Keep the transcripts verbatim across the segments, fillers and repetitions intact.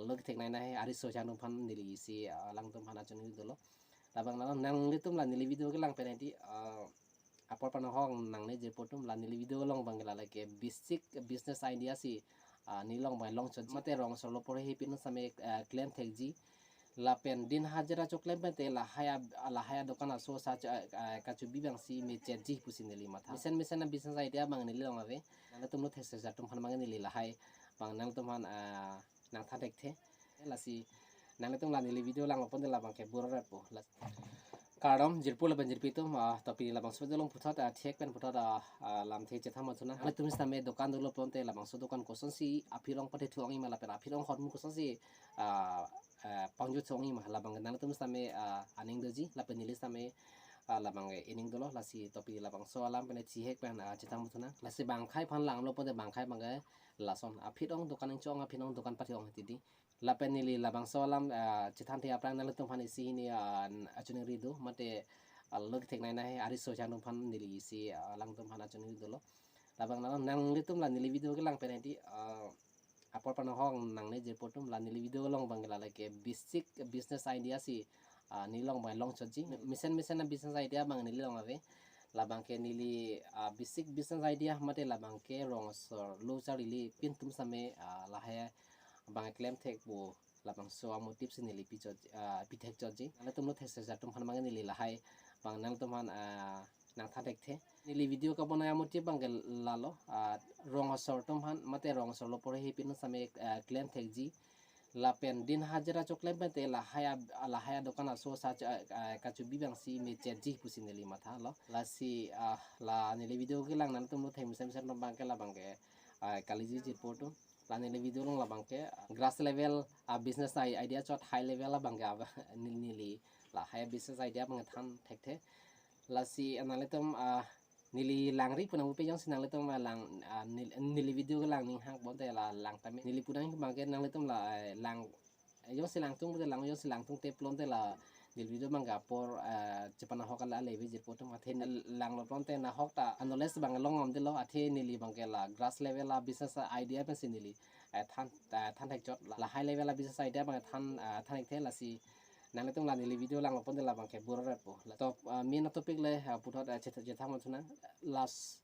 Lo kethek nai nai ari so chang atum aphan neli isi, ah, alangtum aphan ajoine dolo. Labang nang, nanglitum la neli video kelang pen hedi, ah, apor panahok nangne jirpo atum la neli video along abang la lake basic business idea si, ah, neli along abang longchotji. Mate rong asor lo porhe pin same, ah, klem thekji. Lapen din hajira choklem pen te lahai a, lahai adokan aso sa cho, ah, ah, kachobi abang si mechetji pusi neli matha. Mesen mesen a business idea abang neli along ave. Nangtum lo thek sejak atum aphan abang neli lahai abang nangtum aphan, ah, nangthan thekthe. Lasi nanglitum la neli video langlo pon te labang ke bor-ret po. Las-, kardom jirpo lapen jirpi atum, ah, to pini labangso along puthot, ah, thek pen puthot, ah, ah, lamthe chethan ma chunang. Nanglitum sitame dokan dolo pon te labangso dokan kosonsi aphi arong pathe thu ong-i ma lapen aphi arong ahormu kosonsi, ah, ah, pangjo thu ong-i ma labang nanglitum sitame, ah, aning doji lapen neli sitame, ah, labang ke aning dolo. Lasi to pini labangso alam pen chihek pen, ah, chethan ma chunang. Lasi bang akhai aphan langlo pon te bang akhai abang ke lason aphi arong dokan ingchong aphi arong dokan pathe ong titi. Lapen neli labangso alam, ah, chethanthe aphrang nanglitum aphan isi hini, ah, ajoine ri do mate, ah, lo kethek nai nai ari so chang atum aphan neli isi, ah, alangtum aphan ajoine ri dolo. Labang nang, nanglitum la neli video kelang pen hedi, ah, apor panahok nangne jirpo atum la neli video along abang la lake basic business idea si, ah, neli along abang longchotji. Mesen mesen a business idea abang neli along ave. Labang ke neli, ah, basic business idea mate labang ke rong asor lo charlili pin atum same, ah, lahai abang klem thek pu labangso a motive si neli pichot, ah, pithek chotji. Nanglitum lo thek sejak atum aphan abang neli lahai abang nangtum aphan, ah, nangthan thekthe. Neli video kabonai a motive abang ke lalo, ah, rong asor atum aphan mate rong asor lo porhe pin same, ah, klem thekji. Lapen din hajira choklem pen te lahai a, lahai adokan aso sa cho, ah, ah, kachobi abang si mechetji pusi neli matha lo. Lasi, ah, la neli video kelang nangtum lo thek mesen mesen atum abang ke labang ke, ah, kaliji jirpo atum. La neli video along labang ke, ah, grass level, ah, business i-, idea chot high level abang ke, ah, neli, neli lahai business idea abang than thekthe. Lasi, ah, nanglitum, ah, neli langri pu nangpupe jongsi nanglitum, ah, lang, ah, neli, neli video kelang ning hang pon te la lang tame. Neli pu nang abang ke nanglitum la, eh, lang, eh, jongsi langtung pute lang, jongsi langtungte pon te la neli video abang ke apor, eh, chepanahok ala ale ave jirpo atum athe neli langlo pon te nahok ta a knowledge abang long om delo athe neli abang ke la grass level a business idea pensi neli, eh, than, eh, than thek chot la, la high level a business idea abang than, eh, than thekthe. Lasi nanglitum la neli video langlo pon te labang ke bor-ret po. La to, ah, main topic le, ah, puthot, ah, chet-, chethan ma chunang. Las,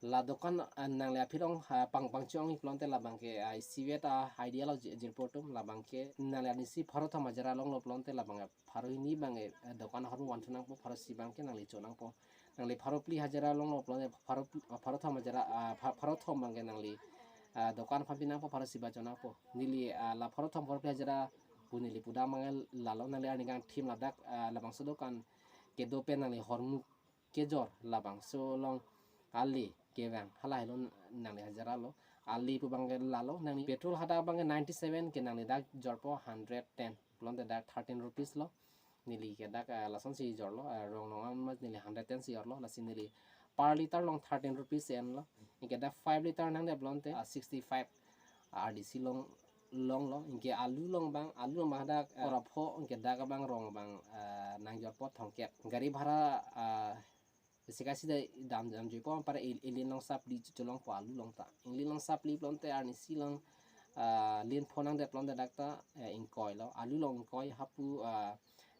la dokan, ah, nangli aphi arong, ah, pang, pangchong-i pon te labang ke, ah, isivet, ah, idea lo ji-, jirpo atum labang ke nangli arnisi pharo thom hajira longlo pon te labang, ah, pharo hini abang, eh, dokan ahormu van thu nangpo, pharo isi abang ke nangli cho nangpo. Nangli pharo phli hajira longlo pon te pharo, pharo thom hajira, ah, pha-, pharo thom abang ke nangli, ah, dokan aphan pi nangpo, pharo isi abang cho nangpo. Neli, ah, la pharo thom pharo phli hajira pu neli pudam abang lalo nangli arni kangthim ladak, ah, labangso dokan kedo pen nangli ahormu kejor labangso along ali kevang halahelo nangli hajira lo. Ali pu abang ke lalo nangli petrol hadak abang ke ninety seven ke nangli dak jorpo hundred ten pon te dak thirteen rupees lo. Neli ke dak, ah, lasonsi jorlo, ah, rong nong an mas neli hundred ten si jorlo, lasi neli per liter along thirteen rupees enlo. Anke dak five liter nangdet pon te, ah, sixty five, ah, arnisi long, longlo. Anke alu along abang, alu along abang dak, ah, ora pho, anke dak abang rong abang, ah, nangjorpo thomkep. Gari bhara, ah, sika sida dam, damjuipo, para il-, ilin along sap phli cholongpo alu along ta. Ilin along sap phli pon te arnisi along, ah, lin pho nangdet pon te dak ta, eh, ingkoi lo. Alu along ingkoi hapu, ah,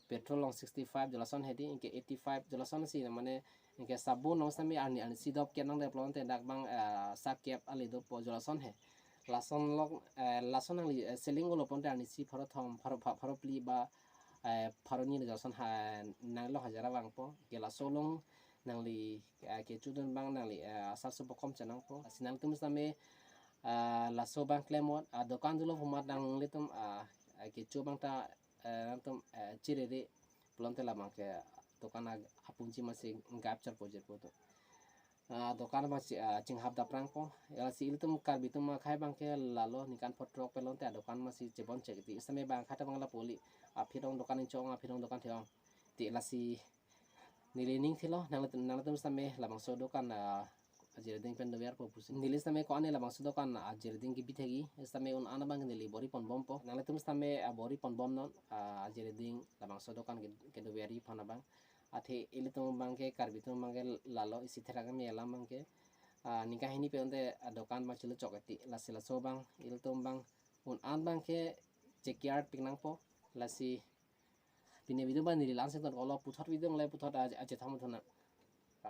petrol along sixty five jolason hedi, anke eighty five jolason si na mane, anke sabun along sitame arni, arnisi dopkep nangdet pon te dak abang, ah, sakep ale dopo jolason he. Lason along, eh, lason nangli, eh, selling olo pon te arnisi pharo thom, pharo, pha-, pharo phli ba, eh, pharo hini jolason ha, nangli along hajira vangpo. Anke laso along nangli, eh, kechudun abang nangli, eh, asarso bokom cho nangpo. Lasi nangtum sitame, eh, laso abang klem mot, ah, dokan dolo pu amat nanglitum, ah, eh, kecho abang ta, eh, nangtum, eh, chiriri pon te labang ke dokan a-, apunji masi gap chorpo jirpo atum. Ah, dokan masi, ah, chinghap dap rangpo. Lasi ilitum Karbi atum akhai abang ke lalo ningkan pho throk pen pon te adokan masi chebon chek ti. Sitame bang akhai ta abang lapu li. Aphi arong dokan ingchong, aphi arong dokan the-ong. Ti lasi neli ning thilo, nangli-, nanglitum sitame labangso dokan, ah, ajir ading pen dover po pusi. Neli sitame ko-an labangso dokan, ah, ajir ading kebi thekji, sitame un-an abang neli bor-i ponbompo. Nanglitum sitame, ah, bor-i ponbom non, ah, ajir ading labangso dokan ke, kedover-ji aphan abang. Athe ilitum abang ke, Karbi atum abang ke lalo isi therak keme alam abang ke, ah, ningkan hini pen te, ah, dokan abang chelo chok eti. Lasi laso abang, ilitum abang, un-an abang ke, J K R pik nangpo. Lasi pini video abang neli la-an si ton kolo, puthot video le puthot a, achethang muthu nang.